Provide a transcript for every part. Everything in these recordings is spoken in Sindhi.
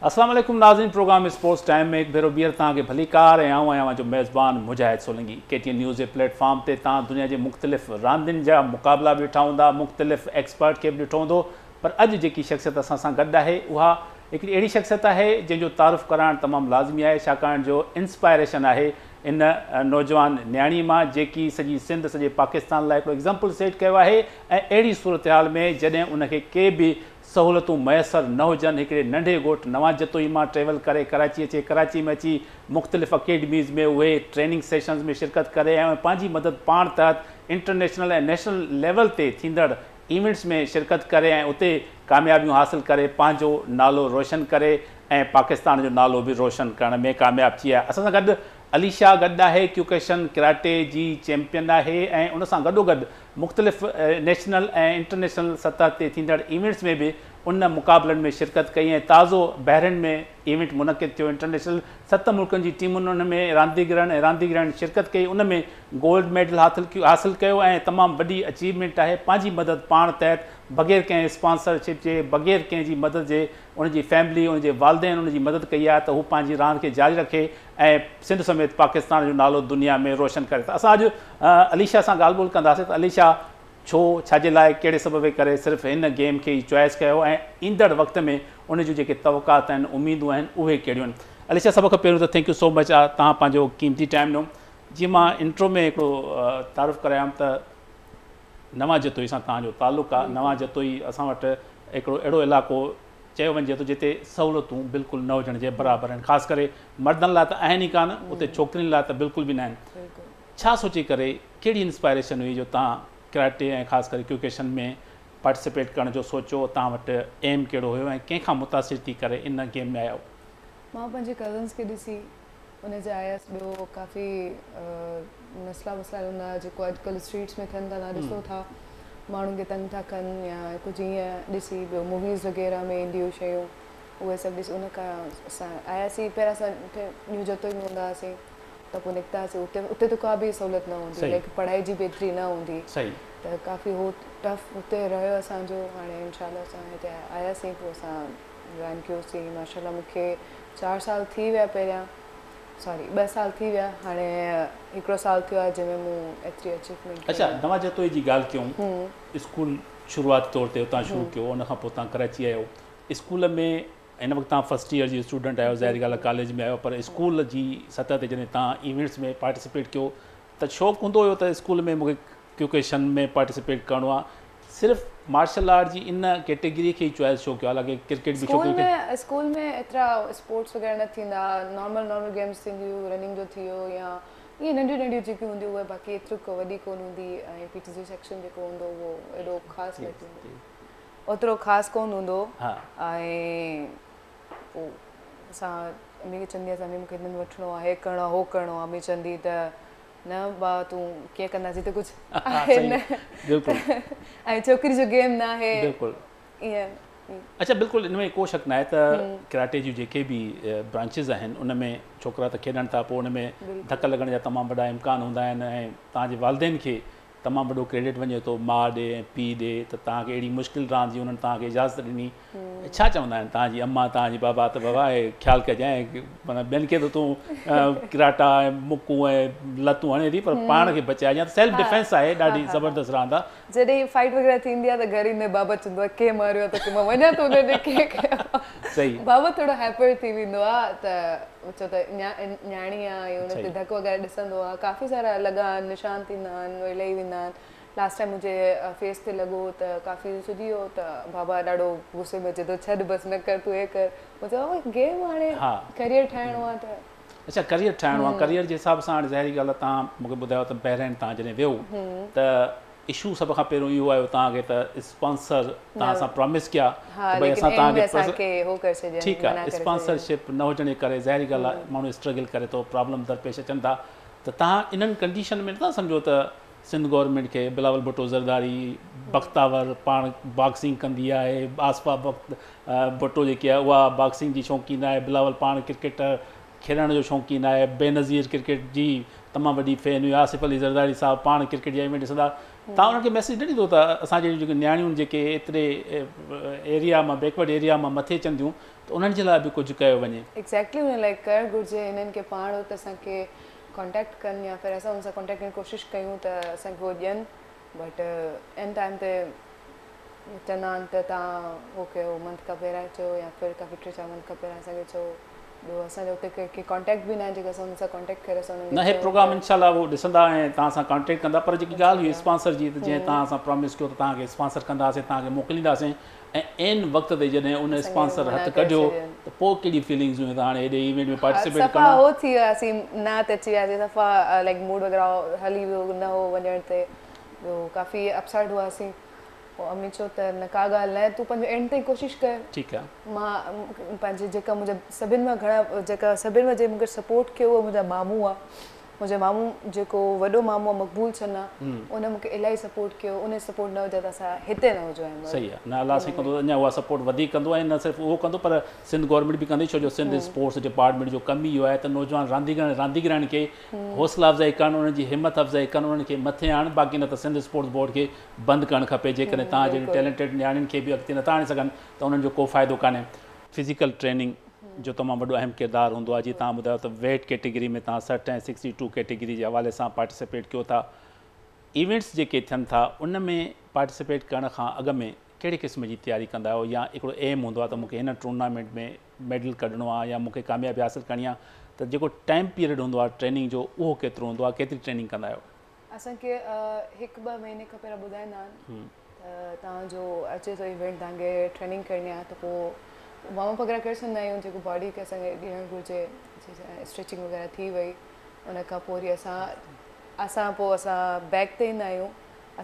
السلام عليڪم ناظرين پروگرام اسپورٽس ٽائيم ۾ هڪ ڀيرو ٻيهر توهان کي ڀليڪار ۽ آئون آهيان اوهان جو ميزبان مجاهد سولنگي. ڪي ٽي اين نيوز جي پليٽ فارم تي توهان دنيا جي مختلف راندين جا مقابلا به ڏٺا هوندا، مختلف ايڪسپرٽ کي به ڏٺو هوندو، پر اڄ جيڪي شخصيت اسان سان گڏ آهي اها هڪڙي اهڙي شخصيت آهي جنهن جو تعارف ڪرائڻ تمام لازمي آهي، ڇاڪاڻ جو انسپائريشن آهي ان نوجوان نياڻي مان جيڪي سڄي سنڌ سڄي پاڪستان لاء هڪڙو ايگزامپل سيٽ ڪيو آهي ۽ اهڙي صورتحال ۾ جڏهن ان کي ڪي به سهولتون ميسر نه هجن، هڪڙي ننڍي ڳوٺ نوان جتوئي مان ٽريول ڪري ڪراچي اچي، ڪراچي ۾ اچي مختلف اڪيڊميز ۾ اهي ٽريننگ سيشنز ۾ شرڪت ڪري ۽ پنهنجي مدد پاڻ تحت انٽرنيشنل ۽ نيشنل ليول تي ٿيندڙ ايونٽس ۾ شرڪت ڪري ۽ اتي ڪاميابيون حاصل ڪري پنهنجو نالو روشن ڪري ۽ پاڪستان جو نالو به روشن ڪرڻ ۾ ڪامياب ٿي آهي. اسان سان گڏ عليشا گڏ آهي، ڪيوڪشن ڪراٽي جي چيمپيئن آهي ۽ ان سان گڏوگڏ مختلف نيشنل ۽ انٽرنيشنل سطح تي ٿيندڙ ايونٽس ۾ به ان مقابلن ۾ شرڪت ڪئي ۽ تازو بحرين ۾ ايونٽ منعقد ٿيو انٽرنيشنل ست ملڪن جي ٽيمن ان ۾ رانديگرن ۽ رانديگرياڻين شرڪت ڪئي ان ۾ گولڊ ميڊل حاصل ڪيو ۽ تمام وڏي اچيومينٽ آهي پنهنجي مدد پاڻ تحت بغير ڪنهن اسپانسرشپ جي بغير ڪنهن جي مدد جي ان جي فيملي ان جي والدين ان جي مدد ڪئي آهي ته هو پنهنجي راند کي جاري رکي ۽ سنڌ سميت پاڪستان جو نالو دنيا ۾ روشن ڪري ته اسان اڄ عليشا سان ڳالهه ٻولهه ڪنداسين ته عليشا ڇو ڇا جي لاء ڪهڙي سبب جي ڪري صرف هن گيم کي ئي چوائس ڪيو ۽ ايندڙ وقت ۾ ان جون جيڪي توقعات آهن اميدون آهن اهي ڪهڙيون آهن عليشا سڀ کان پهريون ته thank you سو مچ توهان پنهنجو قيمتي ٽائيم ڏنو جيئن مان انٽرو ۾ هڪڙو تعارف ڪرايم ته نوان جتوئي سان توهان جو تعلق آهي نوان جتوئي اسان وٽ هڪڙو اهڙو علائقو چيو وڃجي ٿو جتي سهولتون بلڪل نه هجڻ جي برابر آهن خاص ڪري مردن لاء ته آهن ئي ڪانه اتي ڇوڪرين لاء ته بلڪل به نه آهن ڇا سوچي ڪري ڪهڙي انسپائريشن هئي جو توهان ڪراٽي ۽ خاص ڪري ڪيوڪيشن ۾ پارٽيسپيٽ ڪرڻ جو سوچيو توهان وٽ ايم ڪهڙو هيو ۽ ڪنهن کان متاثر ٿي ڪري ان گيم ۾ آيا آهيو؟ مان پنهنجي ڪزنس کي ڏسي ان جي آيس ٻيو ڪافي مسئلا وسائل هوندا هئا جيڪو اڄڪلهه اسٽريٽس ۾ ٿين ٿا توهان ڏسو ٿا ماڻهن کي تنگ ٿا ڪن يا ڪجهه ائين ڏسي ٻيو موويز وغيره ۾ اينديون شيون اهي سڀ ڏسي ان کان اسان آياسين پهريان اسان نيو جتوئي ۾ هوندا هئاسين ته پوء نڪتاسين اتي اتي ته ڪا به سهولت نه هوندي لائڪ پڙهائي جي به ايتري نه هوندي ته ڪافي هو ٽف اتي رهيو اسان جو هاڻي انشاء الله اسان هتي آياسين پوء اسان جوائن ڪيوسين ماشاء الله مون کي چار سال ٿي ويا پهريان سوري ٻه سال ٿي ويا هاڻي هڪڙو سال ٿيو آهي جنهن ۾ مون ايتري اچيومينٽ ڪئي اڇا آهي. نوان جتوئي جي ڳالهه ڪيون اسڪول شروعاتي طور تي اتان شروع ڪيو ان کان پوء توهان ڪراچي آيو اسڪول ۾ هن وقت توهان فرسٽ ايئر جي اسٽوڊنٽ آهيو ظاهري ڳالهه آهي ڪاليج ۾ آهيو پر اسڪول جي سطح تي جڏهن توهان ايونٽس ۾ پارٽيسپيٽ ڪيو ته شوق هوندو هيو ته اسڪول ۾ مون کي ڪيوڪيشن ۾ پارٽيسپيٽ ڪرڻو آهي صرف مارشل آرٽ جي ان ڪيٽيگري کي ئي چوائس ڇو ڪيو حالانڪه ڪرڪيٽ به اسڪول ڇوڪريون ۾ اسڪول ۾ ايترا اسپورٽس وغيره نه ٿيندا نارمل نارمل گيمز ٿينديون هيون رننگ جو ٿي ويو يا ائين ننڍيون ننڍيون جيڪيون هونديون اهي باقي ايترو ڪو وڏي ڪونه هوندي ۽ پي ٽي جو سيڪشن جيڪو هوندو اهو ايڏو خاص نه ٿيندو اوترو خاص ڪونه هوندو ۽ پوء اسان امي کي چوندي هيس امي مونکي هن ۾ وٺڻو آهي هي ڪرڻو آهي هو ڪرڻو آهي امي چوندي ته نه با تون ڪيئن ڪنداسين هتي ڪجهه آهي نه بلڪل ۽ ڇوڪري جو گيم نه آهي بلڪل ائين اڇا بلڪل ان ۾ ڪو شڪ ناهي ته ڪراٽي جون جيڪي به برانچز آهن ان ۾ ڇوڪرا ته کيڏن ٿا پوء ان ۾ ڌڪ لڳڻ جا تمام وڏا امڪان هوندا آهن ۽ توهان جي والدين کي تمام وڏو ڪريڊٽ وڃي ٿو ماء ڏي ۽ پيء ڏي ته توهان کي اهڙي مشڪل راند جي انهن توهان کي اجازت ڏني. ڇا چوندا آهن توهان جي امان توهان جي بابا ته بابا هي خيال ڪجانء معنيٰ ٻين کي ته تون ڪراٽا ۽ مڪون ۽ لتون هڻين ٿي پر پاڻ کي بچائجان ته سيلف ڊفينس آهي ڏاڍي زبردست راند آهي. جڏهن فائيٽ وغيره ٿيندي آهي ته گهر ايندي بابا چوندو آهي ڪنهن ماريو آهي توکي مان وڃان ٿو ان ڏي ڪنهن ڪيو آهي. بابا ٿورو هائپر ٿي ويندو آهي ته ڇو ته نياڻي آ ۽ ان تي ڌڪ وغيره ڏسندو آ ڪافي سارا لڳا آهن نشان ٿيندا آهن وري لهي ويندا آهن لاسٽ ٽائيم منهنجي فيس تي لڳو ته ڪافي سجي ويو ته بابا ڏاڍو غصي ۾ اچي ٿو ڇڏ بس نه ڪر تون هي ڪر مون چيو بابا گيم هاڻي ڪريئر ٺاهڻو آ ته. اڇا ڪريئر ٺاهڻو آ ڪريئر جي حساب سان هاڻي ظاهري ڳالهه آ توهان مون کي ٻڌايو ته بحرين توهان جڏهن ويو ته اشو سڀ کان پهريون اهو آيو توهان کي ته اسپانسر توهان سان پرامس ڪيا ته ڀئي اسان توهان کي ٺيڪ آ اسپانسرشپ نه هجڻ جي ڪري ظاهري ڳالهه آ ماڻهو اسٽرگل ڪري ٿو پرابلم درپيش اچن ٿا ته توهان انهن ڪنڊيشن ۾ نٿا سمجهو ته سنڌ گورنمينٽ کي بلاول ڀٽو زرداري بختاور پاڻ باڪسنگ ڪندي آهي آصفه بخت ڀٽو جيڪي آهي اها باڪسنگ جي شوقين آهي بلاول پاڻ ڪرڪيٽر کيڏڻ جو شوقين آهي، بينظير ڪرڪيٽ جي تمام وڏي فين هئي، آصف علي زرداري صاحب پاڻ ڪرڪيٽ جا ايونٽ ڏسندا، توهان انهن کي ميسيج نه ڏيندو ته اسان جهڙيون جيڪي نياڻيون جيڪي ايتري ايريا مان بيڪورڊ ايريا مان مٿي اچن ٿيون ته انهن جي لاء به ڪجهه ڪيو وڃي. ايگزيڪٽلي انهن لاء ڪرڻ گهرجي هنن کي پاڻ ته اسان کي ڪانٽيڪٽ ڪن يا ڦر اسان انهن سان ڪانٽيڪٽ ڪرڻ جي ڪوشش ڪيون ته اسان کي هو ڏين بٽ ان ٽائيم تي چوندا آهن ته توهان هو ڪيو منٿ کان پهريان اچو يا ڦر ڪافي ٽي چار منٿ کان پهريان اسان کي چئو ٻيو اسان جا اتي ڪي ڪانٽيڪٽ به نه آهن جيڪي اسان انهن سان ڪانٽيڪٽ ڪري اسان انهن نه کي هي چئون پروگرام ته انشاء الله هو ڏسندا ۽ توهان سان ڪانٽيڪٽ ڪندا پر جيڪي ڳالهه هئي انشاء الله اسپانسر جي ته جنهن توهان سان پرامس ڪيو ته توهان کي اسپانسر ڪنداسين توهان کي موڪلينداسين ۽ عين وقت تي جڏهن ان اسان کي اسپانسر منع هٿ ڪري ڪڍيو ڇڏين. ته پوء ڪهڙي فيلنگز هيون ته هاڻي هيڏي ايونٽ ۾ ها پارٽيسپيٽ صفا ڪرڻو هو ٿي وياسين نه تي اچي وياسين صفا لائڪ موڊ وغيره هلي ويو نه هو وڃڻ تي ٻيو ڪافي اپسيٽ هئاسين پوء امي چيو ته نه ڪا ڳالهه ناهي تون پنهنجو اينڊ تائين ڪوشش ڪر. ٺيڪ آ. مان پنهنجي جيڪا منهنجا سڀن مان گهڻا جيڪا سڀن مان جنهن مون کي سپورٽ ڪيو اهو منهنجا مامو آ. منهنجو مامو جيڪو وڏو مامو آ مقبول چنا ان مون کي الاهي سپورٽ ڪيو ان سپورٽ نه هجي ته اسان هتي نه هجون هن مهل. صحيح آ نه الله سائين ڪندو ته اڃا اها سپورٽ وڌيڪ ڪندو ۽ نه صرف اهو ڪندو پر سنڌ گورنمينٽ به ڪندي ڇو جو سنڌ اسپورٽس ڊپارٽمينٽ جو ڪم ئي اهو آهي ته نوجوان رانديگرن ۽ رانديگرائن کي حوصلا افزائي ڪن انهن جي همت افزائي ڪن انهن کي مٿي آڻن باقي نه ته سنڌ اسپورٽس بورڊ کي بند ڪرڻ کپي جيڪڏهن توهان جهڙين ٽيلنٽيڊ نياڻين کي به اڳتي نٿا آڻي سگهن ته انهن جو ڪو فائدو ڪانهي. فزيڪل ٽريننگ جو تمام وڏو اهم ڪردار هوندو آهي جيئن توهان ٻڌايو ته ويٽ ڪيٽيگري ۾ توهان 60 ۽ 62 ڪيٽيگري جي حوالي سان پارٽيسپيٽ ڪيو ٿا ايونٽس جيڪي ٿين ٿا ان ۾ پارٽيسپيٽ ڪرڻ کان اڳ ۾ ڪهڙي قسم جي تياري ڪندا آهيو يا هڪڙو ايم هوندو آهي ته مون کي هن ٽورنامينٽ ۾ ميڊل ڪڍڻو آهي يا مون کي ڪاميابي حاصل ڪرڻي آهي ته جيڪو ٽائيم پيريڊ هوندو آهي ٽريننگ جو اهو ڪيترو هوندو آهي ڪيتري ٽريننگ ڪندا آهيو؟ اسان کي هڪ ٻه مهيني کان پهريان ٻڌائيندا آهن ته توهان جو اچي ٿو ايونٽ توهان کي ٽريننگ ڪرڻي آهي ته پوء وارم اپ وغيره ڪري ڇڏندا آهيون جيڪو باڊي کي اسان کي ڏيڻ گهرجي اسٽريچنگ وغيره ٿي وئي ان کان پوء وري اسان اسان پوء اسان بيڪ تي ايندا آهيون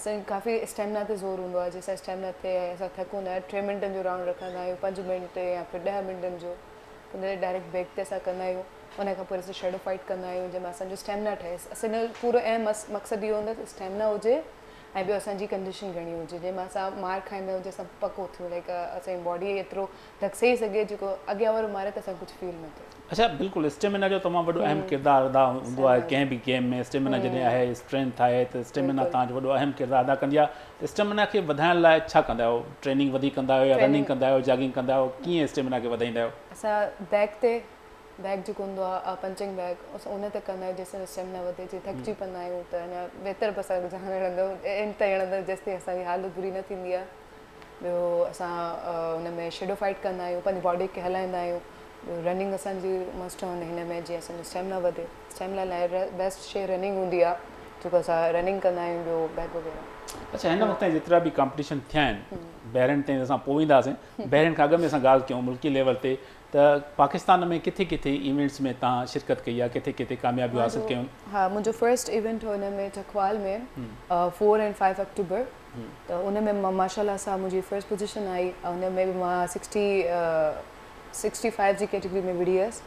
اسان جي ڪافي اسٽيمنا تي زور هوندو آهي جنهن سان اسٽيمنا ٿئي ۽ اسان ٿڪون نه ٽي منٽن جو رائونڊ رکندا آهيون پنج منٽ يا ڦر 10 منٽن جو ان تي ڊائريڪٽ بيڪ تي اسان ڪندا آهيون ان کان پوء اسان شيڊو فائيٽ ڪندا آهيون جنهن ۾ اسان جو اسٽيمنا ٺهي اسان جو پورو اهم مقصد اهو هوندو آهي ته اسٽيمنا هجي ۽ ٻيو اسان جي ڪنڊيشن گهڻي هجي جنهن ۾ اسان مار کائيندا آهيون جنهن سان پڪو ٿيون لائڪ اسان جي باڊي ايترو ڌڪ سهي سگهي جيڪو اڳيان وارو ماري ته اسان کي ڪجهه فيل نه ٿئي. اڇا بلڪل اسٽيمنا جو تمام وڏو اهم ڪردار ادا هوندو آهي ڪنهن به گيم ۾ اسٽيمنا جڏهن آهي اسٽرينٿ آهي ته اسٽيمنا توهان جو وڏو اهم ڪردار ادا ڪندي آهي ته اسٽيمنا کي وڌائڻ لاء ڇا ڪندا آهيو ٽريننگ وڌيڪ ڪندا آهيو يا رننگ ڪندا آهيو جاگنگ ڪندا آهيو ڪيئن اسٽيمنا کي وڌائيندا آهيو؟ اسان بيڪ تي بيگ جيڪو هوندو آهي پنچنگ بيگ اسان ان تي ڪندا آهيون جنهن سان اسٽيمنا وڌي جي ٿڪجي پوندا آهيون ته اڃا ويتر به اسان جان هڻندو اينڊ تائين هڻندو جيستائين اسان جي حالت بري نه ٿيندي آهي ٻيو اسان ان ۾ شيڊو فائيٽ ڪندا آهيون پنهنجي باڊي کي هلائيندا آهيون ٻيو رننگ اسان جي مسٽ آهي هن ۾ جيئن اسان جو اسٽيمنا وڌي اسٽيمنا لاء بيسٽ شي رننگ هوندي آهي جيڪو اسان رننگ ڪندا آهيون ٻيو بيگ وغيره. اڇا هن وقت تائين جيترا به ڪامپٽيشن ٿيا آهن بحرين تائين اسان پوء اينداسين بحرين کان اڳ ۾ اسان ڳالهه ڪيون ملڪي ليول تي ته پاڪستان ۾ ڪٿي ڪٿي ايونٽس ۾ توهان شرڪت ڪئي آهي ڪٿي ڪٿي ڪاميابيون حاصل ڪيون؟ ها منهنجو فرسٽ ايونٽ هو ان ۾ چکوال ۾ 4 ۽ 5 آڪٽوبر ته ان ۾ مان ماشاء الله سان منهنجي فرسٽ پوزيشن آئي ۽ ان ۾ به مان 65 جي ڪيٽيگري ۾ وڙهي هيس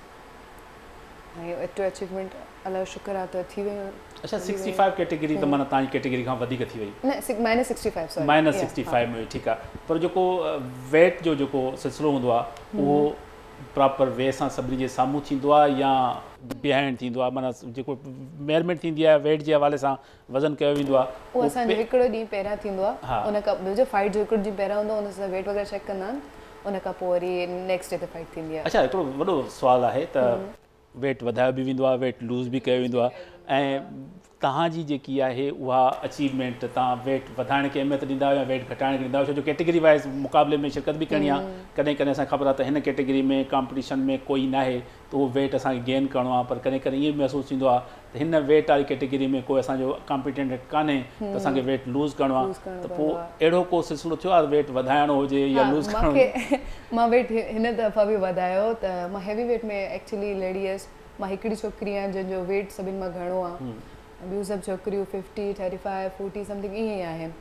۽ ايترو اچيومينٽ الله جو شڪر آهي ته ٿي ويو. اڇا 65 ڪيٽيگري ته معنيٰ توهان جي ڪيٽيگري کان وڌيڪ ٿي وئي. نه مائنس 65 سوري. مائنس 65 ۾ هئي ٺيڪ آهي پر جيڪو ويٽ جو جيڪو سلسلو هوندو آهي اهو پراپر وي سان سڀني جي سامهون ٿيندو آهي يا بيهائنڊ ٿيندو آهي معنيٰ جيڪو ميئرمينٽ ٿيندي آهي ويٽ جي حوالي سان وزن ڪيو ويندو آهي اهو اسان جو هڪڙو ڏينهن پهريان ٿيندو آهي ان کان جو فائيٽ جو هڪڙو ڏينهن پهريان هوندو آهي ان سان ويٽ وغيره چيڪ ڪندا آهن ان کان پوء وري نيڪسٽ ڊي تي فائيٽ ٿيندي آهي. اڇا هڪڙو وڏو سوال آهي ته ويٽ وڌايو به ويندو آهي ويٽ لوز به ڪيو ويندو آهي ۽ توهان جي جيڪي آهي اها اچيومينٽ توهان ويٽ وڌائڻ کي اهميت ڏيندا آهيو يا ويٽ گهٽائڻ کي ڏيندا آهيو ڇو جو ڪيٽيگري وائز مقابلي ۾ شرڪت به ڪرڻي آهي ڪڏهن ڪڏهن اسان کي خبر آهي ته هن ڪيٽيگري ۾ ڪامپٽيشن ۾ ڪوئي ناهي ته اهو ويٽ اسان کي گين ڪرڻو آهي پر ڪڏهن ڪڏهن ائين به محسوس ٿيندو آهي ته هن ويٽ واري ڪيٽيگري ۾ ڪو اسان جو ڪامپيٽنٽ ڪانهي ته اسان کي ويٽ لوز ڪرڻو آهي ته پوء اهڙو ڪو سلسلو ٿيو آهي ويٽ وڌائڻو هجي يا لوز ڪرڻو هجي؟ مان ويٽ هن دفعا به وڌايو ته مان هيوي ويٽ ۾ ايڪچولي لڙي هيس مان هڪڙي ڇوڪري آهيان جنهن جو ويٽ سڀن مان گهڻو آهي ٻيون سڀ ڇوڪريون 50 35 40 سمٿنگ ائين ئي آهن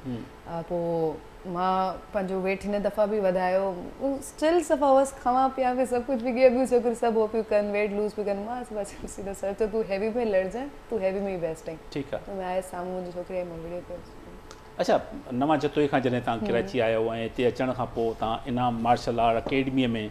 پوء مان پنهنجو ويٽ هن دفعا به وڌايو اسٽل صفا هوس کاوان پيان پئي سڀ ڪجهه پئي ڪيان ٻيون ڇوڪريون سڀ هو پيون ڪن ويٽ لوز پيون ڪن مان صفا چيم سيڌو سر چيو تون هيوي ۾ لڙجانء تون هيوي ۾ ئي بيسٽ آهين ٺيڪ آ مان آيس سامهون منهنجي ڇوڪري آئي مان وڙهي پيس. اڇا نوان جتوئي کان جڏهن توهان ڪراچي آيو ۽ هتي اچڻ کان پوء توهان انعام مارشل آرٽ اڪيڊميء ۾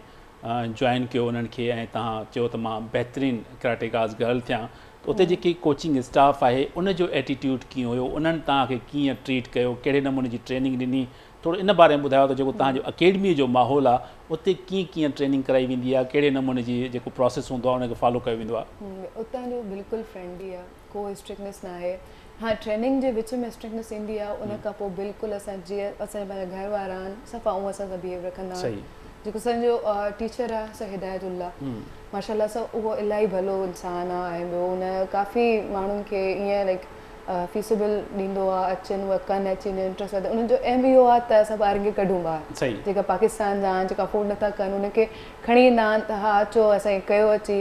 جوائن ڪيو انهن کي ۽ توهان چيو ته مان بهترين ڪراٽيڪاز گرل ٿيان ته اتي جيڪي ڪوچنگ اسٽاف آهي ان جو ايٽيٽيوڊ ڪيئن هيو انهن توهان کي ڪيئن ٽريٽ ڪيو ڪهڙي نموني جي ٽريننگ ڏني ٿورو ان باري ۾ ٻڌايو ته جيڪو توهان جو اڪيڊمي جو ماحول آهي اتي ڪيئن ڪيئن ٽريننگ ڪرائي ويندي آهي ڪهڙي نموني جي جيڪو پراسيس هوندو آهي ان کي فالو ڪيو ويندو آهي. اتان جو بلڪل فرينڊلي آهي ڪو اسٽرڪٽنيس نه آهي ها ٽريننگ جي وچ ۾ اسٽرڪٽنيس ايندي آهي ان کان پوء بلڪل اسان جيئن اسان جا پنهنجا گهر وارا آهن صفا اونئن اسان سان بيهيو رکندا آهن جيڪو اسان جو ٽيچر آهي سر هدايت الله ماشاء الله سان اهو الاهي ڀلو انسان آهي ۽ ٻيو ان ڪافي ماڻهن کي ائين لائڪ فيسبل ڏيندو آهي اچن اهي ڪن اچي انٽرسٽ وڌي انهن جو ايم اهو آهي ته اسان ٻارن کي ڪڍون ٻاهر جيڪا پاڪستان جا آهن جيڪا افورڊ نٿا ڪن انهن کي کڻي ايندا آهن ته ها اچو اسان کي ڪيو اچي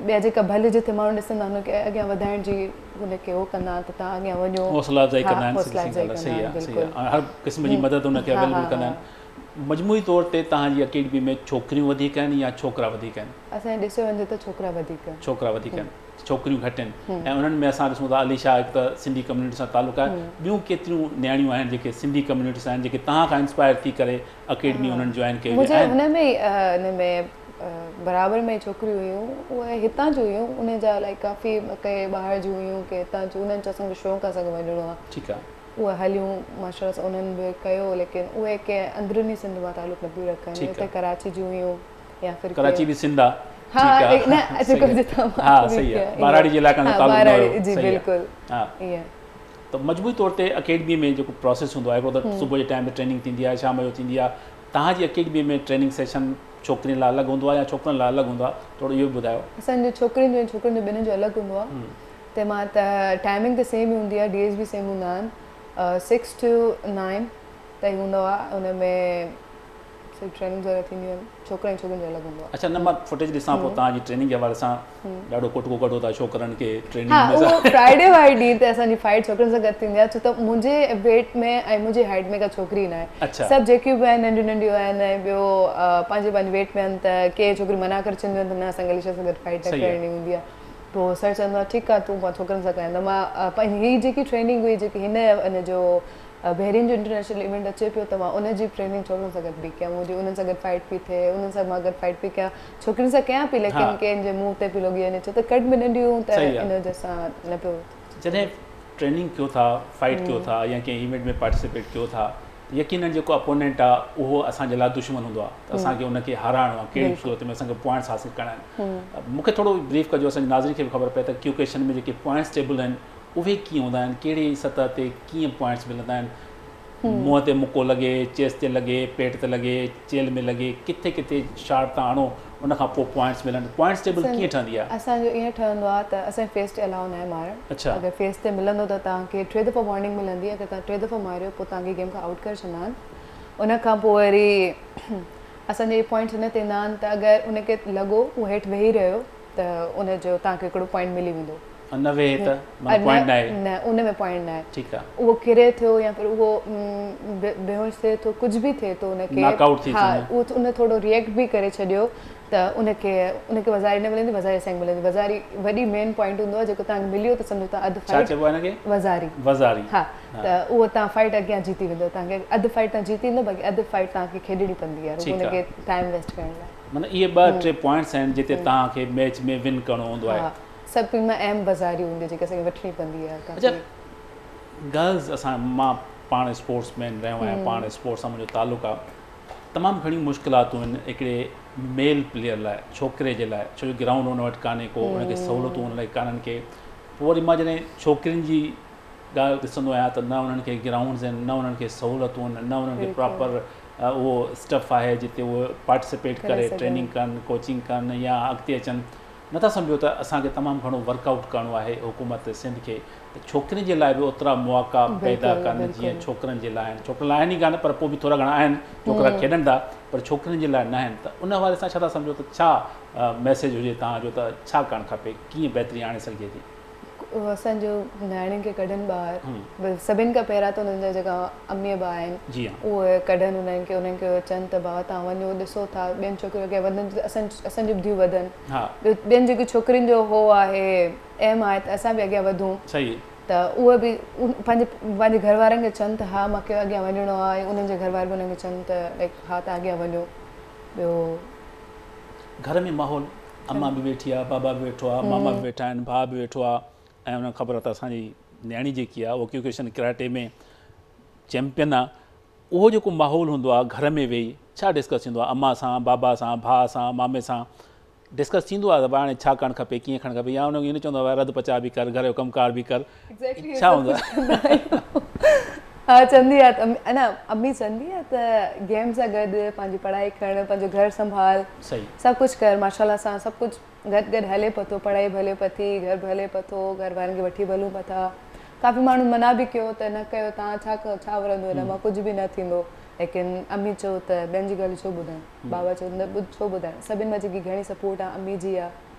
ٻيا جيڪا ڀل جتي ماڻهو ڏسندا آهن ان کي اڳيان وڌائڻ جي ان کي هو ڪندا آهن ته توهان اڳيان وڃو. حوصلا افزائي ڪندا آهن حوصلا افزائي ڪندا آهن بلڪل هر قسم جي مدد ان کي اويليبل ڪندا آهن. مجموعي طور تي توهان جي اڪيڊمي ۾ ڇوڪريون وڌيڪ آهن يا ڇوڪرا وڌيڪ آهن؟ اسان جي ڏسيو وڃجي ته ڇوڪرا وڌيڪ آهن. ڇوڪرا وڌيڪ آهن ڇوڪريون گهٽ آهن ۽ انهن ۾ اسان ڏسون ٿا علي شاهه هڪ ته سنڌي ڪميونٽي سان تعلق آهي ٻيون ڪيتريون نياڻيون آهن جيڪي سنڌي ڪميونٽي سان آهن جيڪي توهان کان انسپائر ٿي ڪري اڪيڊمي انهن جوائن ڪئي هجي آهن؟ منهنجي هن ۾ هن ۾ برابر ۾ ڇوڪريون هيون اهي هتان جون هيون انهن جا لائڪ ڪافي ڪي ٻاهر جون هيون ڪي هتان جون انهن چيو اسان کي شوق آهي اسان کي وڃڻو آهي ٺيڪ آهي اهي هليون ماشاء الله سان انهن به ڪيو ليڪن اهي ڪنهن اندروني سنڌ مان تعلق نه پيون رکن هتي ڪراچي جون هيون يا ڦر ڪراچي به سنڌ آهي ها نه جيڪو جتان ها صحيح آهي ٻهراڙي جي علائقن سان تعلق نه هيو جي بلڪل ها ائين ته مجموعي طور تي اڪيڊمي ۾ جيڪو پروسيس هوندو آهي هڪڙو ته صبح جي ٽائيم تي ٽريننگ ٿيندي آهي شام جو ٿيندي آهي توهان جي اڪيڊمي ۾ ٽريننگ سيشن ڇوڪرين لاء الڳ هوندو آهي يا ڇوڪرن لاء الڳ هوندو آهي ٿورو اهو به ٻڌايو. اسان جو ڇوڪرين جو ۽ ڇوڪرن جو ٻنهين جو الڳ هوندو آهي تنهن مان ته ٽائمنگ ته سيم ئي هوندي آهي ڊيز به سيم هوندا آهن سڪس ٽو نائن تائين هوندو آهي ان ۾ صرف ٽريننگز وغيره ٿينديون آهن ڇوڪرن ۽ ڇوڪرين جو الڳ هوندو آهي. اڇا نه مان فوٽيج ڏسان پيو توهان جي ٽريننگ جي حوالي سان ڏاڍو ڪٽڪو ڪڍو ٿا ڇوڪرن کي ٽريننگ ۾ ها اهو فرائيڊي واري ڏينهن تي اسان جي فائيٽ ڇوڪرن سان گڏ ٿيندي آهي ڇو ته منهنجي ويٽ ۾ ۽ منهنجي هائيٽ ۾ ڪا ڇوڪري نه آهي سڀ جيڪيون به آهن ننڍيون ننڍيون آهن ۽ ٻيو پنهنجي پنهنجي ويٽ ۾ آهن ته ڪي ڇوڪريون منع ڪري ڇڏينديون آهن ته نه اسان کي عليشا سان گڏ فائيٽ نه ڪرڻي هوندي آهي پوء سر چوندو آهي ٺيڪ آهي تون ڇوڪرن سان ڪرائين ته مان پنهنجي هي جيڪي ٽريننگ هئي جيڪي هن ان جو بحرين جو انٽرنيشنل ايونٽ اچي پيو ته مان ان جي ٽريننگ ڇوڪرن سان گڏ پئي ڪيان منهنجي انهن سان گڏ فائيٽ پئي ٿئي انهن سان مان گڏ فائيٽ پئي ڪيان ڇوڪرين سان ڪيان پئي ليڪن ڪنهن جي منهن تي پئي لڳي وڃي ڇو ته قد ۾ ننڍيون ته ان وجه سان نه پيو. جڏهن ٽريننگ ڪيو ٿا فائيٽ ڪيو ٿا يا ڪنهن ايونٽ ۾ پارٽيسپيٽ ڪيو ٿا ته يقينن جيڪو اپونينٽ آ اهو اسان جي لاء دشمن هوندو آ ته اسان کي ان کي هارائڻو آ ڪهڙي به صورت ۾ اسان کي پوائنٽس حاصل ڪرڻا آهن مون کي ٿورو بريف ڪجو اسان جي ناظرين کي به خبر پئي ته ڪيوڪوشن ۾ جيڪي پوائنٽس ٽيبل آهن اهي ڪيئن هوندا آهن ڪهڙي سطح تي ڪيئن پوائنٽس ملندا آهن منهن تي مڪو لڳي چيسٽ تي لڳي پيٽ تي لڳي چيلهه ۾ لڳي ڪٿي ڪٿي شاٽ تان هڻو ان کان پوء پوائنٽس ملن پوائنٽس ٽيبل ڪيئن ٺهندي آهي؟ اسان جو ائين ٺهندو آهي ته اسان کي فيس تي الاء ناهي مارڻ اگر فيس تي ملندو ته توهان کي ٽي دفعا وارننگ ملندي اگر توهان ٽي دفعا ماريو پوء توهان کي گيم کان آئوٽ ڪري ڇڏندا آهن ان کان پوء وري اسان جي پوائنٽس ان تي ايندا آهن ته اگر ان کي لڳو هو هيٺ ويهي رهيو ته ان جو توهان کي هڪڙو پوائنٽ ملي ويندو. نه ويهي ته معنيٰ پوائنٽ ناهي. نه ان ۾ پوائنٽ ناهي. ٺيڪ آ. اهو ڪري ٿيو يا ڦر اهو بيهوش ٿئي ٿو ڪجهه به ٿئي ٿو ان کي ناڪ آئوٽ ٿي ها اهو ان ٿورو ريئيڪٽ به ڪري ڇڏيو ته ان کي ان کي وزاري نه ملندي وزاري اسان کي ملندي وزاري وڏي مين پوائنٽ هوندو آهي جيڪو توهان کي مليو ته سمجهو توهان اڌ فائيٽ ڇا چئبو آهي ان کي؟ وزاري وزاري ها ته اهو توهان فائيٽ اڳيان جيتي ويندو توهان کي اڌ فائيٽ توهان جيتي ويندو باقي اڌ فائيٽ توهان کي کيڏڻي پوندي آهي رڳو ان کي ٽائيم ويسٽ ڪرڻ لاء. معنيٰ اهي ٻه ٽي پوائنٽس آهن جتي توهان کي ميچ ۾ ون ڪرڻو هوندو آهي. سڀني مان اهم وزاري هوندي آهي جيڪا اسان کي وٺڻي پوندي آهي ڪافي. اڇا گرلز اسان مان پاڻ اسپورٽس مين رهيو آهيان پاڻ اسپورٽس سان منهنجو تعلق آهي تمام گهڻيون مشڪلاتون آهن هڪڙي ميل پليئر لاء ڇوڪري جي لاء ڇو جو گرائونڊ ان وٽ ڪانهي ڪو ان کي سهولتون ان لاء ڪانهن ڪي پوء وري مان جڏهن ڇوڪرين جي ڳالهه ڏسندو آهيان ته نه انهن کي گرائونڊز آهن نه انهن کي سهولتون آهن نه انهن کي پراپر اهو اسٽف آهي جتي اهي پارٽيسپيٽ ڪري ٽريننگ ڪن ڪوچنگ ڪن يا اڳتي اچن نٿا سمجهو ته اسان کي تمام گهڻو ورڪ آئوٽ ڪرڻو آهي حڪومت سنڌ کي ته ڇوڪرين جي لاء به اوترا مواقعا پيدا ڪن جيئن ڇوڪرن جي لاء آهن ڇوڪرن لاء آهن ئي ڪانه پر پوء به ٿورا گهڻا آهن ڇوڪرا کيڏن ٿا پر ڇوڪرين جي لاء نه آهن ته ان حوالي سان ڇا ٿا سمجهو ته ڇا ميسيج هجي توهان جو ته ڇا ڪرڻ کپي ڪيئن بهتري آڻي سگهجي ٿي. اسان جو نياڻين کي ڪڍن ٻاهر سڀن کان پهريان ته انهن جا جيڪا امي ابا آهن اهي ڪڍن انهن کي انهن کي چون ته بابا توهان وڃو ڏسو ٿا ٻين ڇوڪريون اڳيان وڌن ٿيون اسان اسان جون به ڌيون وڌن ٻيو ٻين جيڪي ڇوڪرين جو هو آهي ايم آهي ته اسان به اڳيان وڌون ته اهي به پنهنجي پنهنجي گهر وارن کي چون ته ها مون کي اڳيان وڃڻو آهي انهن جي گهر وارا به انهن کي چون ته لائڪ ها توهان اڳيان وڃو ٻيو. گهر ۾ ماحول امان به ويٺي آ، بابا به ويٺو آ، ماما به ويٺا آهن، ڀاء به ويٺو آ ۽ انهن کي خبر آ ته اسان جي نياڻي جيڪي آ اها ڪيوڪوشن ڪراٽي ۾ چيمپيئن آ. اهو جيڪو ماحول هوندو آ گهر ۾ ويهي ڇا ڊسڪس ٿيندو آ امان سان، بابا سان، ڀاء سان، مامي سان ڊسڪس ٿيندو آ ته ڀاء هاڻي ڇا ڪرڻ کپي ڪيئن ڪرڻ کپي يا ان کي چوندو آ رڌ پچاء به ڪر گهر جو ڪم ڪار به ڪر ڇا هوندو آ؟ ها چوندي آ ته نه امي چوندي آ ته گيم سان گڏ پنهنجي پڙهائي ڪر پنهنجو گهر سنڀال سڀ ڪجهه ڪر ماشاء الله سان سڀ ڪجهه گڏ گڏ هلي پيو ٿو پڙهائي به هلي پئي ٿي گهر به هلي پيو ٿو گهر وارن کي وٺي به هلون پيا ٿا ڪافي ماڻهن منع به ڪيو ته نه ڪيو توهان ڇا ڪيو ڇا ورندو هن مان ڪجهه به نه ٿيندو ليڪن امي چيو ته ٻين جي ڳالهيون ڇو ٻڌڻ بابا چيو نه ٻڌ ڇو ٻڌڻ سڀن مان جيڪي گهڻي سپورٽ آ امي جي آ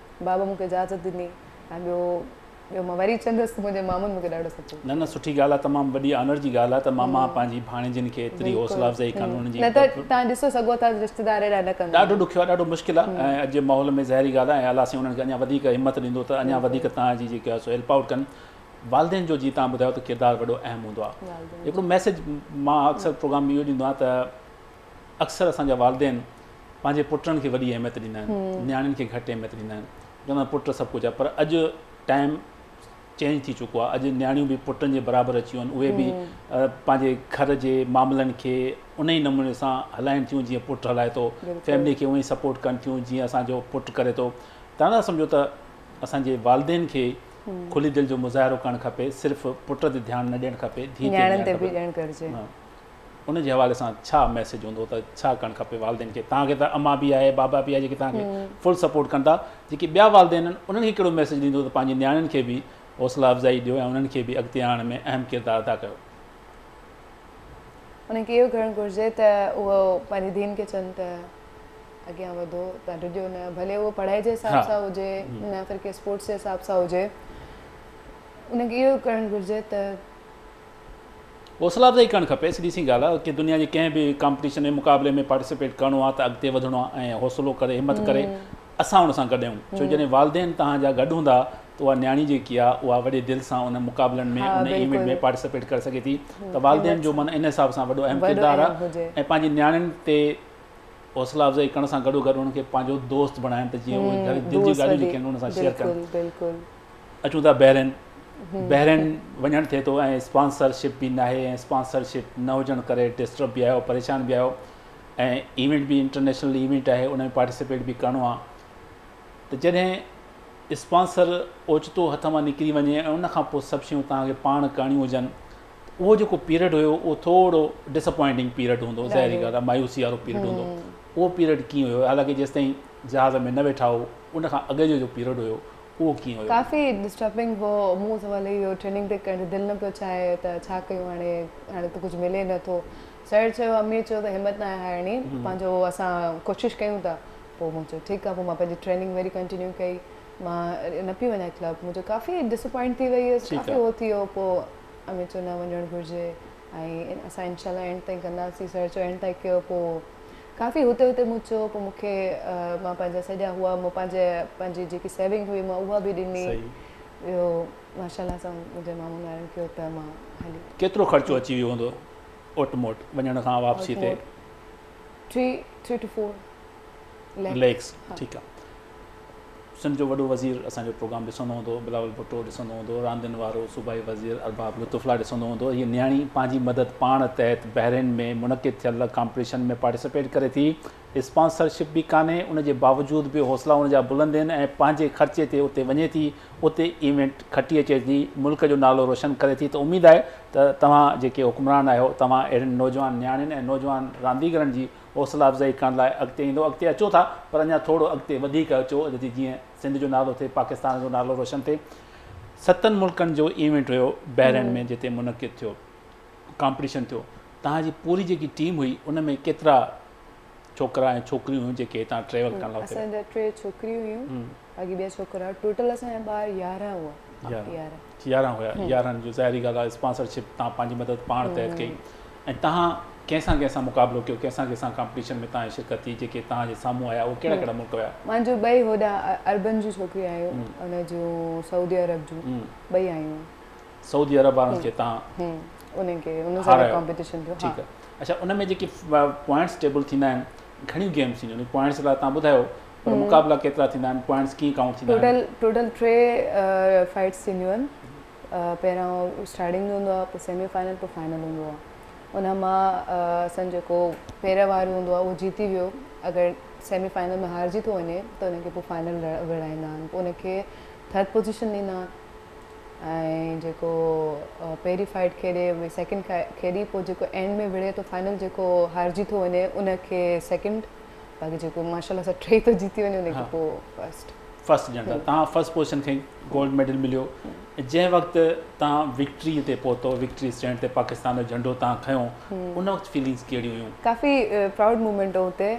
بابا مون کي اجازت ڏني ۽ ٻيو ٻيو مان وري چوندس ته منهنجي مامن مون کي ڏاڍو سپورٽ. نه نه سٺي ڳالهه آ تمام وڏي آنر جي ڳالهه آ ته ماما پنهنجي ڀاڻيجين کي ايتري حوصلا افزائي ڪن انهن جي نه ته توهان ڏسو سگهو ٿا رشتيدار اهڙا نه ڪندا ڏاڍو ڏکيو آ ڏاڍو مشڪل آ ۽ اڄ جي ماحول ۾ ظاهري ڳالهه آ ۽ الله سائين انهن کي اڃا وڌيڪ همت ڏيندو ته اڃا وڌيڪ توهان جي جيڪي آ سو هيلپ آئوٽ ڪن والدين جو جيئن توهان ٻڌايو ته ڪردار وڏو اهم هوندو آ هڪڙو ميسيج مان اڪثر پروگرام ۾ اهو ڏيندو آهيان ته اڪثر اسان جا والدين پنهنجي پٽن کي وڏي اهميت ڏيندا آهن نياڻين کي گهٽ اهميت ڏيندا آهن چوندا آهن پٽ سڀ ڪجهه آهي پر اڄ ٽائيم چينج ٿي چڪو آهي اڄ نياڻيون به پٽن جي برابر اچي ويون آهن اهي به پنهنجي گهر جي معاملن کي ان ئي نموني سان هلائن ٿيون جيئن پٽ هلائي ٿو فيملي کي اونئي سپورٽ ڪن ٿيون جيئن اسان جو پٽ ڪري ٿو توهان نه سمجهو ته اسان جي والدين کي کلي دل جو مظاهرو ڪرڻ کپي صرف پٽ تي ڌيان نه ڏيڻ کپي ڌيء تي نياڻين تي به ڏيڻ گهرجي. ان جي حوالي سان ڇا ميسيج هوندو ته ڇا ڪرڻ کپي والدين کي توهان کي ته امان به آهي بابا به آهي جيڪي توهان کي فل سپورٽ ڪن ٿا جيڪي ٻيا والدين آهن انهن کي ڪهڙو ميسيج ڏيندو ته پنهنجي نياڻين کي به حوصلا افزائي ڏيو ۽ انهن کي به اڳتي آڻڻ ۾ اهم ڪردار ادا ڪيو. انهن کي اهو ڪرڻ گهرجي ته اهو پنهنجي ڌيئن کي چون ته اڳيان وڌو توهان ڊڄو نه ڀلي اهو پڙهائي جي حساب سان هجي يا ڦر ڪنهن اسپورٽس جي حساب سان هجي انهن کي اهو ڪرڻ گهرجي ته حوصلا افزائي ڪرڻ کپي سڌي سين ڳالهه آهي ڪي دنيا جي ڪنهن به ڪامپٽيشن ۾ مقابلي ۾ پارٽيسپيٽ ڪرڻو آهي ته اڳتي وڌڻو آهي ۽ حوصلو ڪري همت ڪري اسان ان سان گڏ آهيون ڇو جڏهن والدين توهان جا گڏ هوندا ته اها نياڻي جيڪي آهي اها وڏي دل سان ان مقابلن ۾ ان ايونٽ ۾ پارٽيسپيٽ ڪري سگهي ٿي ته والدين جو معنيٰ ان حساب سان وڏو اهم ڪردار آهي ۽ پنهنجي نياڻين تي حوصلا افزائي ڪرڻ سان گڏو گڏ انهن کي پنهنجو دوست بڻائن ته جيئن اهي گهر دل جون ڳالهيون جيڪي آهن انهن سان شيئر ڪن. اچون ٿا بحرين بحرين وڃڻ ٿئي ٿو ۽ اسپانسرشپ به ناهي ۽ اسپانسرشپ نه هجڻ ڪري ڊسٽرب به آهيو پريشان به آهيو ۽ ايونٽ به انٽرنيشنل ايونٽ آهي ان ۾ پارٽيسپيٽ به ڪرڻو آهي ته جڏهن اسپانسر اوچتو هٿ مان نڪري وڃي ۽ ان کان پوء سڀ شيون توهان کي پاڻ ڪرڻيون هجن اهو جيڪو پيريڊ هيو اهو ٿورو ڊسپوائنٽنگ پيريڊ هوندو ظاهري ڳالهه آهي مايوسي وارو پيريڊ هوندو اهو پيريڊ ڪيئن هيو حالانڪه جيستائين جهاز ۾ نه ويٺا هو ان کان اڳ جو جو پيريڊ هيو اهو ڪيئن هيو؟ ڪافي ڊسٽربنگ هو مون سوال اهو ٽريننگ تي ڪرڻ دل نه پيو چاهي ته ڇا ڪيون هاڻي هاڻي ته ڪجهه ملي نه ٿو سر چيو امي چيو ته همت ناهي هارڻي پنهنجو اسان ڪوشش ڪيون ٿا پوء مون چيو ٺيڪ آهي پوء مان پنهنجي ٽريننگ وري ڪنٽينيو ڪئي مان نه پئي وڃان ڪلب منهنجو ڪافي ڊسپوائنٽ ٿي وئي هيس ڪافي هو ٿي ويو پوء امي چيو نه وڃڻ گهرجي ۽ اسان انشاء الله اينڊ تائين ڪنداسين سر چيو اينڊ تائين ڪيو پوء ڪافي هتي هتي مون چيو پوء مون کي مان پنهنجا سڄا هئا مون پنهنجي پنهنجي جيڪي سيونگ هئي مان اها به ڏني ٻيو ماشاء الله سان منهنجي مامن وارن ڪيو ته مان هلي. ڪيترو خرچو اچي ويو هوندو اوٽ موٽ وڃڻ کان واپسي تي؟ 3 ٽو 4 ليڪس ٺيڪ آ. سنڌ جو وڏو وزير اسان جو پروگرام ڏسندو هوندو، بلاول ڀٽو ڏسندو هوندو، راندين وارو صوبائي وزير ارباب لطف الله ڏسندو هوندو. هيء نياڻي پنهنجي مدد پاڻ تحت بحرين ۾ منعقد ٿيل ڪامپٽيشن ۾ پارٽيسپيٽ ڪري ٿي. اسپانسرشپ به ڪانهي ان جي باوجود به حوصلا ان جا بلند آهن ۽ پنهنجي خرچي تي اتي وڃي ٿي، اتي ايونٽ کٽي اچي ٿي، ملڪ جو نالو روشن ڪري ٿي ته اميد آهي ته توهان جيڪي حڪمران آهيو توهان اهڙين نوجوان نياڻين ۽ نوجوان رانديگرن جي حوصلا افزائي ڪرڻ لاء اڳتي ايندو اڳتي اچو ٿا پر اڃا ٿورو اڳتي وڌيڪ اچو جيئن سنڌ جو نالو ٿئي پاڪستان جو نالو روشن ٿئي ستن ملڪن جو ايونٽ هيو بحرين ۾ جتي منعقد ٿيو ڪامپٽيشن ٿيو توهان جي پوري جيڪي ٽيم هئي ان ۾ ڪيترا ڇوڪرا ۽ ڇوڪريون هيون جيڪي هتان ٽريول ڪرڻ لاء اسان جا ٽي ڇوڪريون هيون باقي ٻيا ڇوڪرا ٽوٽل اسان جا ٻار 11 هئا 11 هيا 11 جو ظاهري ڳالهه آهي اسپانسرشپ توهان پنهنجي مدد پاڻ تحت ڪئي ۽ توهان ڪنهن سان ڪنهن سان مقابلو ڪيو ڪنهن سان ڪنهن سان ڪامپٽيشن ۾ توهان جي شرڪت ٿي جيڪي توهان جي سامهون آيا اهي ڪهڙا ڪهڙا ملڪ هيا؟ منهنجو ٻئي هوڏانهن عربن جون ڇوڪريون آيون ان جون سعودي عرب جون ٻئي آيون. سعودي عرب وارن کي توهان انهن کي انهن سان ڪامپٽيشن ٿيو. ٺيڪ آهي اڇا ان ۾ جيڪي پوائنٽس ٽيبل ٿيندا آهن گهڻيون گيمز ٿينديون آهن پوائنٽس لاء توهان ٻڌايو پر مقابلا ڪيترا ٿيندا آهن پوائنٽس ڪيئن ڪائونٽ ٿيندا آهن؟ ٽوٽل ٽي فائٽس ٿينديون آهن پهريون اسٽارٽنگ جو هوندو آهي پوء سيمي فائنل پوء فائنل هوندو آهي ان مان اسان جيڪو پهريان وارو هوندو آهي اهو جيتي ويو اگر سيمي فائنل ۾ هارجي ٿو وڃي ته ان کي پوء فائنل وڙهائيندا آهن پوء ان کي ٿرڊ پوزيشن ڏيندا آهن ۽ جيڪو پهرين فائٽ کيڏي سيڪنڊ کيڏي پوء جيڪو اينڊ ۾ وڙهي ٿو فائنل جيڪو هارجي ٿو وڃي ان کي سيڪنڊ باقي جيڪو ماشاءالله سان ٽئي ٿو جيتي وڃي ان کي پوء فرسٽ. فرسٽ ڏين ٿا. توهان فرسٽ پوزيشن کي گولڊ ميڊل مليو جنهن وقت توهان وڪٽري تي پهتو وڪٽري اسٽينڊ تي پاڪستان جو جهنڊو توهان کنيو ان وقت فيلنگس ڪهڙيون هيون؟ ڪافي پرائوڊ مومينٽ هو اتي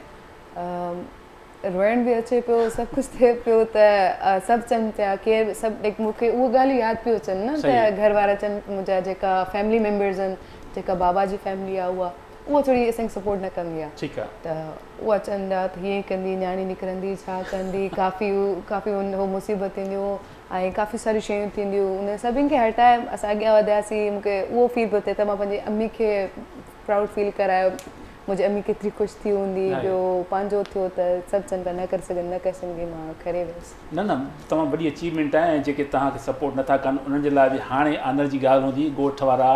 روئڻ به اچي پيو سڀ ڪجهه ٿئي پيو ته سڀ چون پيا ڪير سڀ لائڪ مون کي اهي ڳالهيون ياد پيون اچن نه ته گهر وارا چون منهنجا جيڪا فيملي ميمبرز آهن جيڪا بابا جي فيملي آهي اها اها ٿوري اسان کي سپورٽ نه ڪندي آهي ٺيڪ آهي ته اها چوندا ته هيئن ڪندي نياڻي نڪرندي ڇا ڪندي ڪافي ڪافي هو مصيبت ٿينديون ۽ ڪافي ساريون شيون ٿينديون ان سڀني کي هٽائي اسان اڳيان وڌياسين مون کي اهو فيل پيو ٿئي ته مان پنهنجي امي کي پرائوڊ فيل ڪرايو منهنجي امي ڪيتري خوش ٿي هوندي ٻيو پنهنجو ٿيو ته سڀ چون پيا نه ڪري سگهندي نه ڪري سگهندي مان ڪري ويس. نه نه تمام وڏي اچيومينٽ آهي ۽ جيڪي توهان کي سپورٽ نٿا ڪن انهن جي لاء به هاڻي آنر جي ڳالهه هوندي ڳوٺ وارا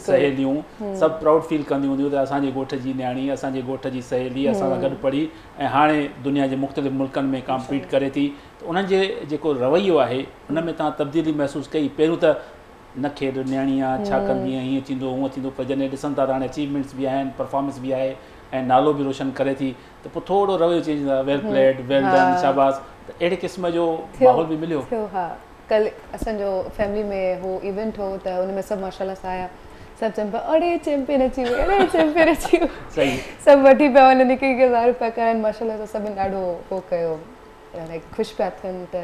سهيليون سڀ پرائوڊ فيل ڪنديون هونديون ته اسان جي ڳوٺ جي نياڻي اسان جي ڳوٺ جي سهيلي اسان سان گڏ پڙهي ۽ هاڻي دنيا جي مختلف ملڪن ۾ ڪامپيٽ ڪري ٿي ته انهن جي جيڪو رويو آهي ان ۾ توهان تبديلي محسوس ڪئي پهريون ته نه کيڏ نياڻي آ ڇا ڪندينء هيئن ٿيندو هونئن ٿيندو پر جڏهن ڏسن ٿا ته هاڻي اچيومينٽس به آهن پرفارمنس به آهي ۽ نالو به روشن ڪري ٿي ته پوء ٿورو رويو چينج ٿيندو آهي ويل پليڊ ويل ڊن شاباس ته اهڙي قسم جو ماحول به مليو. ٿيو ها ڪل اسان جو فيملي ۾ هو ايونٽ هو ته ان ۾ سڀ ماشاءالله سان آيا سڀ چون پيا اڙي چيمپيئن اچي وئي اڙي چيمپيئن اچي وئي صحيح سڀ وٺي پيا وڃن هڪ هڪ کي تعريف پيا ڪرن ماشاءالله سان سڀني ڏاڍو هو ڪيو لائڪ خوش پيا ٿين ته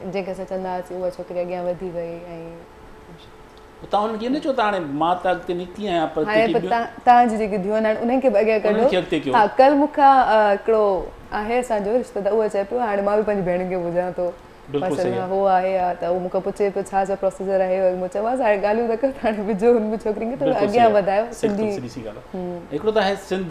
جنهن کي اسان چوندا هئاسين اها ڇوڪري اڳيان وڌي وئي ۽ پوء توهان انهن کي نه چئو ته هاڻي مان ته اڳتي نڪتي آهيان پر هاڻي جيڪي ٻيون توهان جي جيڪي ڌيئون آهن انهن کي به اڳيان ڪڍو. انهن کي اڳتي ڪيو. ها ڪل مون کان هڪڙو آهي اسان جو رشتيدار اهو چئي پيو هاڻي مان به پنهنجي ڀيڻ کي ٻڌان ٿو بلڪل صحيح آهي. هو آهي ها ته اهو مون کان پڇي پيو ڇا ڇا پروسيجر آهي مون چيومانس هاڻي ڳالهيون ته ڪر هاڻي وجهو هن ۾ ڇوڪرين کي ٿورو بلڪل اڳيان صحيح آهي وڌايو بلڪل سنڌي سڌي سي ڳالهه آهي هڪڙو ته آهي سنڌ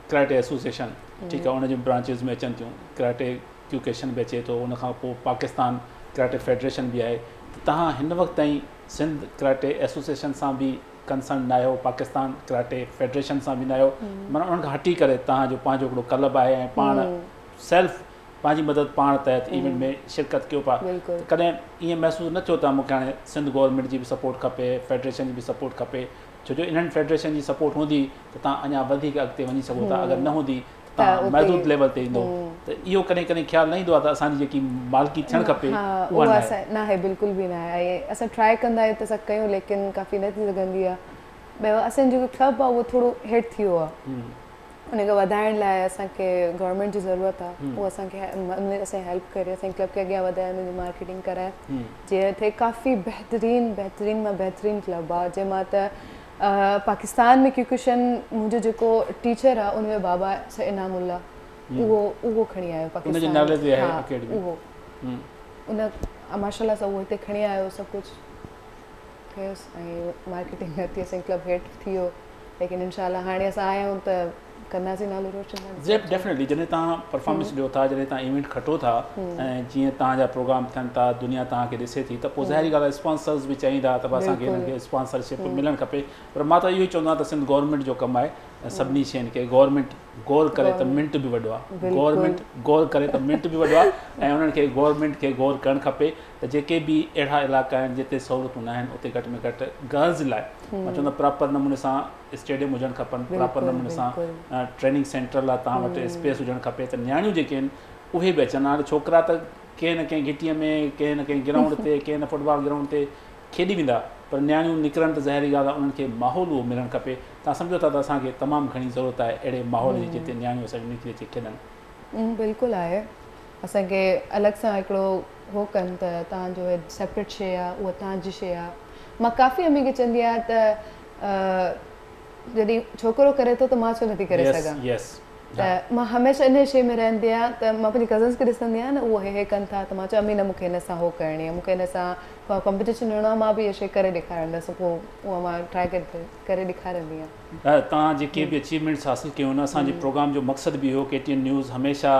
ڪراٽي ايسوسيئيشن ٺيڪ آهي ان جون برانچز ۾ اچن ٿيون ڪراٽي ڪيوڪوشن به اچي ٿو ان کان پوء پاڪستان ڪراٽي فيڊريشن به آهي ته توهان هن وقت تائين سنڌ ڪراٽي ايسوسيئيشن سان به ڪنسرن نه آهيو پاڪستان ڪراٽي فيڊريشن سان به نه آهيو معنيٰ انهن کان هٽي ڪري توهان جو پنهنجو هڪڙو ڪلب آهي ۽ پاڻ سيلف پنهنجي مدد پاڻ تحت ايونٽ ۾ شرڪت ڪيو پيا ته ڪڏهن ائين محسوس نه ٿيو ته مون کي هاڻي سنڌ گورنمينٽ جي به سپورٽ کپي فيڊريشن جي به سپورٽ کپي ڇو جو انهن فيڊريشن جي سپورٽ هوندي ته توهان اڃا وڌيڪ اڳتي وڃي سگهو ٿا اگر نه هوندي توهان محدود ليول تي ايندو ته اهو ڪڏهن ڪڏهن خيال نه ايندو آهي ته اسان جي جيڪي مالڪي ٿيڻ کپي اها ناهي. ناهي بلڪل به ناهي ۽ اسان ٽرائي ڪندا آهيون ته اسان ڪيون ليڪن ڪافي نه ٿي سگهندي آهي ٻيو اسان جو جيڪو ڪلب آهي اهو ٿورو هيٺ ٿي ويو آهي ان کي وڌائڻ لاء اسان کي گورنمينٽ جي ضرورت آهي اهو اسان کي ان ۾ اسان جي هيلپ ڪري اسان جي ڪلب کي اڳيان وڌائي ان جي مارڪيٽنگ ڪرائي جيئن ٿئي ڪافي بهترين بهترين مان بهترين ڪلب آهي جنهن مان ته پاڪستان ۾ ڪيوڪوشن منهنجو جيڪو ٽيچر آ ان جو بابا سر انعام الله اهو اهو کڻي آيو پاڪستان ان جي نالي تي آهي اڪيڊمي اهو ان ماشاء الله سان اهو هتي کڻي آيو سڀ ڪجهه ڪيس ۽ مارڪيٽنگ نه ٿي اسان ڪلب هيٺ ٿي ويو ليڪن انشاء الله هاڻي اسان آيا آهيون ته ڪنداسين نالو روشن. زيب ڊيفنيٽلي جڏهن توهان پرفارمنس ڏيو ٿا جڏهن توهان ايونٽ کٽو ٿا ۽ جيئن توهان جا پروگرام ٿين ٿا دنيا توهان کي ڏسي ٿي ته پوء ظاهري ڳالهه آهي اسپانسرز به چاهيندا ته اسان کي هنن کي اسپانسرشپ ملڻ کپي پر مان ته اهو ئي چوندو آهيان ته سنڌ گورنمينٽ جو ڪم آهي سڀني شين کي گورنمينٽ غور ڪري ته منٽ به وڏو آهي گورنمينٽ غور ڪري ته منٽ به وڏو آهي ۽ انهن کي گورنمينٽ کي غور ڪرڻ کپي ته جيڪي به اهڙا علائقا آهن جتي سهولتون نه آهن اتي گهٽ ۾ گهٽ گرلز لاء مان چوندو پراپر نموني سان اسٽيڊيم هجڻ کپن پراپر نموني سان ٽريننگ سينٽر لاء توهان وٽ اسپيس هجڻ کپي ته نياڻيون جيڪي آهن اهي به اچن هاڻي ڇوڪرا ته ڪنهن نه ڪنهن گهٽيء ۾ ڪنهن نه ڪنهن گرائونڊ تي ڪنهن نه فٽبال گرائونڊ تي کيڏي ويندا پر نياڻيون نڪرن ته ظاهري ڳالهه آهي انهن کي ماحول اهو ملڻ کپي توهان سمجهو ٿا ته اسان کي تمام گهڻي ضرورت آهي اهڙي ماحول جي جتي نياڻيون اسان جون نڪري اچي کيڏن. بلڪل آهي اسان کي الڳ سان هڪڙو هو ڪن ته توهان جو سيپريٽ شيء آهي اها توهان جي شيء آهي مان ڪافي امي کي چوندي آهيان ته جڏهن ڇوڪرو ڪري ٿو ته مان ڇو نٿي ڪري سگهان. ته مان هميشه ان شيء ۾ رهندي آهيان ته مان پنهنجي ڪزنس کي ڏسندي آهيان نه اهو هي هي ڪن ٿا ته مان چوان امي نه مون کي هن سان هو ڪرڻي آهي مون کي هن سان ڪمپيٽيشن ڏيڻو آهي مان به اها شيء ڪري ڏيکاريندس پوء اها مان ٽرائي ڪري ڏيکاريندي آهيان. توهان جيڪي به اچيومينٽس حاصل ڪيون آهن اسان جي پروگرام جو مقصد به اهو ڪي ٽي اين نيوز هميشه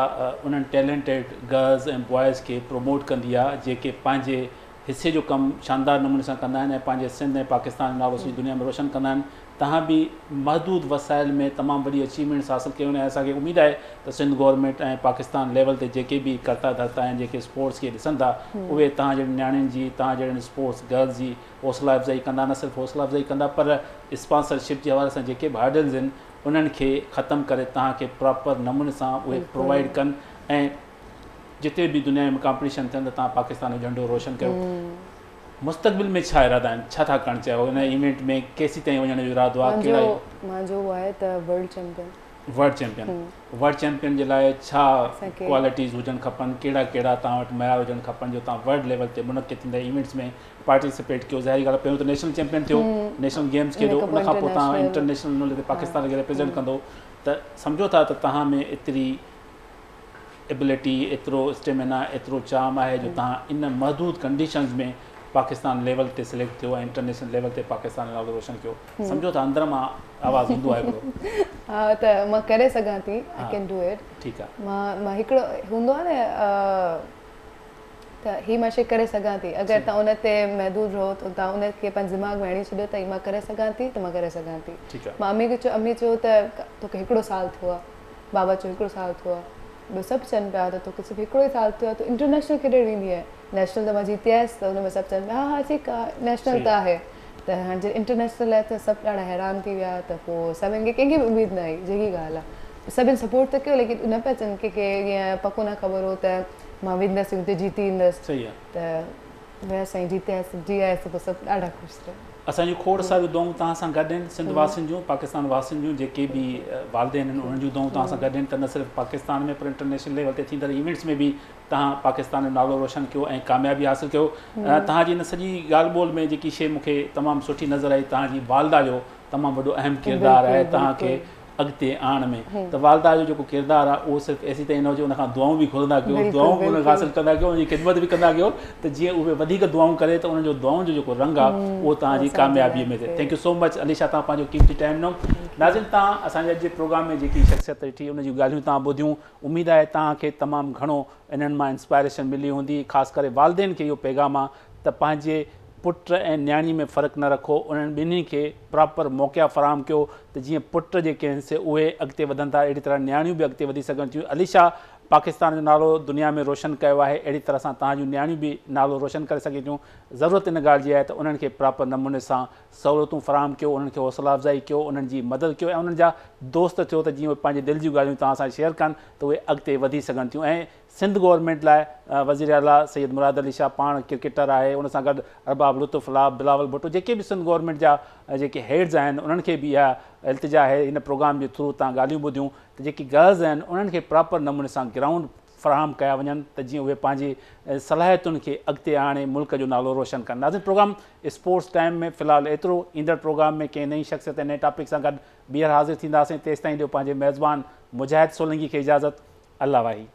انهن ٽيلنٽيڊ گرلز ۽ بوائز کي پروموٽ ڪندي آهي جيڪي پنهنجي حصي جو ڪم شاندار نموني سان ڪندا آهن ۽ پنهنجي سنڌ ۽ پاڪستان جو نالو سڄي دنيا ۾ روشن ڪندا آهن توهان به محدود وسائل ۾ تمام وڏي اچيومينٽس حاصل ڪيون آهن ۽ اسان کي اميد آهي ته سنڌ گورنمينٽ ۽ پاڪستان ليول تي جيڪي به ڪرتا ڌرتا آهن جيڪي اسپورٽس کي ڏسن ٿا اهي توهان جهڙين نياڻين جي توهان جهڙين اسپورٽس گرلز جي حوصلا افزائي ڪندا نه صرف حوصلا افزائي ڪندا پر اسپانسر شپ جي حوالي سان جيڪي به هرڊلز آهن انهن کي ختم ڪري توهان کي پراپر نموني سان اهي پرووائيڊ ڪن ۽ جتي به دنيا ۾ ڪامپٽيشن ٿين ته توهان پاڪستان جو جهنڊو روشن ڪيو. مستقبل ۾ ڇا ارادا آهن؟ ڇا ٿا ڪرڻ چاهيو؟ ان ايونٽ ۾ ڪيسين تائين وڃڻ جو ارادو آهي؟ ڪهڙا منهنجو اهو آهي ته world champion. World champion world champion جي لاء ڇا ڪوالٽيز هجڻ کپن؟ ڪهڙا ڪهڙا توهان وٽ معيار هجڻ کپن جو توهان ورلڊ ليول تي منعقد ٿيندڙ ايونٽس ۾ پارٽيسپيٽ ڪيو؟ ظاهري ڳالهه آهي پهريون ته نيشنل چيمپيئن ٿيو، نيشنل گيمز کيڏو، ان کان پوء توهان انٽرنيشنل ليول تي پاڪستان کي ريپريزنٽ ڪندو ته سمجهو ٿا ته توهان ۾ ايتري ابلٽي، ايترو اسٽيمنا، ايترو چارم آهي جو توهان ان محدود ڪنڊيشنز ۾ پاڪستان ليول تي سليڪٽ ٿيو ۽ انٽرنيشنل ليول تي پاڪستان جو نالو روشن ڪيو. سمجهو ٿا اندر مان آواز ايندو آهي هڪڙو. ها ته مان ڪري سگهان ٿي I can do it. ٺيڪ آهي. مان مان هڪڙو هوندو آهي نه ته هي مان شي ڪري سگهان ٿي اگر توهان ان تي محدود رهو ته توهان ان کي پنهنجي دماغ ۾ هڻي ڇڏيو ته هي مان ڪري سگهان ٿي ته مان ڪري سگهان ٿي. ٺيڪ آهي. مان امي کي چيو امي چيو ته توکي هڪڙو سال ٿيو آهي. بابا چيو هڪڙو سال ٿيو آهي ٻيو سڀ چون پيا ته توکي صرف هڪڙو ئي سال ٿيو آهي تون انٽرنيشنل کيڏڻ ويندي آهين نيشنل ته مان جيتي آيس ته ان ۾ سڀ چون پيا ها ها ٺيڪ آهي نيشنل ته آهي ته هاڻي جڏهن انٽرنيشنل آهي ته سڀ ڏاڍا حيران ٿي ويا ته پوء سڀن کي ڪنهن کي به اميد نه هئي جيڪي ڳالهه آهي سڀن سپورٽ ته ڪيو ليڪن نه پيا چون ڪنهن کي ائين پڪو نه خبر هو ته مان ويندس اتي جيتي ايندس ته ويس ۽ جيتي آيس جي آيس ته پوء سڀ ڏاڍا خوش ٿيا. اسان جون کوڙ ساريون دعائون توهان سان گڏ آهن سنڌ واسين جون پاڪستان واسين جون جيڪي به والدين آهن انهن جون دعائون توهان سان گڏ آهن ته نه صرف پاڪستان ۾ پر انٽرنيشنل ليول تي ٿيندڙ ايونٽس ۾ به توهان پاڪستان جو نالو روشن ڪيو ۽ ڪاميابي حاصل ڪيو توهان جي ان سڄي ڳالهه ٻولهه ۾ جيڪي شيء مون کي تمام سٺي نظر آئي توهان جي والده جو تمام وڏو اهم ڪردار آهي توهان کي اڳتي آڻڻ ۾ ته والده جو جيڪو ڪردار آهي اهو صرف ايسي تائين نه هجي ان کان دعائون به گهرندا ڪيو دعائون به ان کان حاصل ڪندا ڪيو ان جي خدمت به ڪندا ڪيو ته جيئن اهي وڌيڪ دعائون ڪري ته انهن جو دعائن جو جيڪو رنگ آهي اهو توهان جي ڪاميابي ۾ ٿئي thank you so much Alisha توهان پنهنجو قيمتي ٽائيم ڏنو ناظرين توهان اسان جي اڄ جي پروگرام ۾ جيڪي شخصيت ڏٺي ان جون ڳالهيون توهان ٻڌيون اميد آهي توهان کي تمام گهڻو انهن مان انسپائريشن ملي هوندي خاص ڪري والدين کي اهو پيغام آهي ته پنهنجي پٽ ۽ نياڻي ۾ فرق نه رکو انهن ٻنهي کي پراپر موقعا فراهم ڪيو ته جيئن پٽ جيڪي آهن سي اهي اڳتي وڌن ٿا اهڙي طرح نياڻيون به اڳتي وڌي سگهن ٿيون عليشا پاڪستان جو نالو دنيا ۾ روشن ڪيو آهي اهڙي طرح سان توهان جون نياڻيون به نالو روشن ڪري سگهن ٿيون ضرورت ان ڳالهه جي آهي ته انهن کي پراپر نموني سان سهولتون فراهم ڪيو انهن کي حوصلا افزائي ڪيو انهن جي مدد ڪيو ۽ انهن جا دوست ٿيو ته جيئن اهي پنهنجي دل جون ڳالهيون توهان سان شيئر ڪن ته اهي اڳتي وڌي سگهن ٿيون ۽ سنڌ گورنمينٽ لاء وزير اعليٰ سيد مراد علي شاهه پاڻ ڪرڪيٽر آهي ان سان گڏ ارباب لطف الله، بلاول ڀٽو جيڪي به سنڌ گورنمينٽ جا جيڪي هيڊز آهن انهن کي به اها التجا آهي هن پروگرام جي ٿرو توهان ڳالهيون ٻڌيون ته جيڪي گرلز آهن انهن کي پراپر نموني سان گرائونڊ فراهم ڪيا وڃن ته جيئن اهي پنهنجي صلاحيتن کي اڳتي آڻي ملڪ جو نالو روشن ڪن ناظرين پروگرام اسپورٽس ٽائيم ۾ في الحال ايترو ايندڙ پروگرام ۾ ڪنهن نئين شخصيت ۽ نئين ٽاپڪ سان گڏ ٻيهر حاضر ٿينداسين تيستائين ڏيو پنهنجي ميزبان مجاهد سولنگي کي اجازت الله واهي.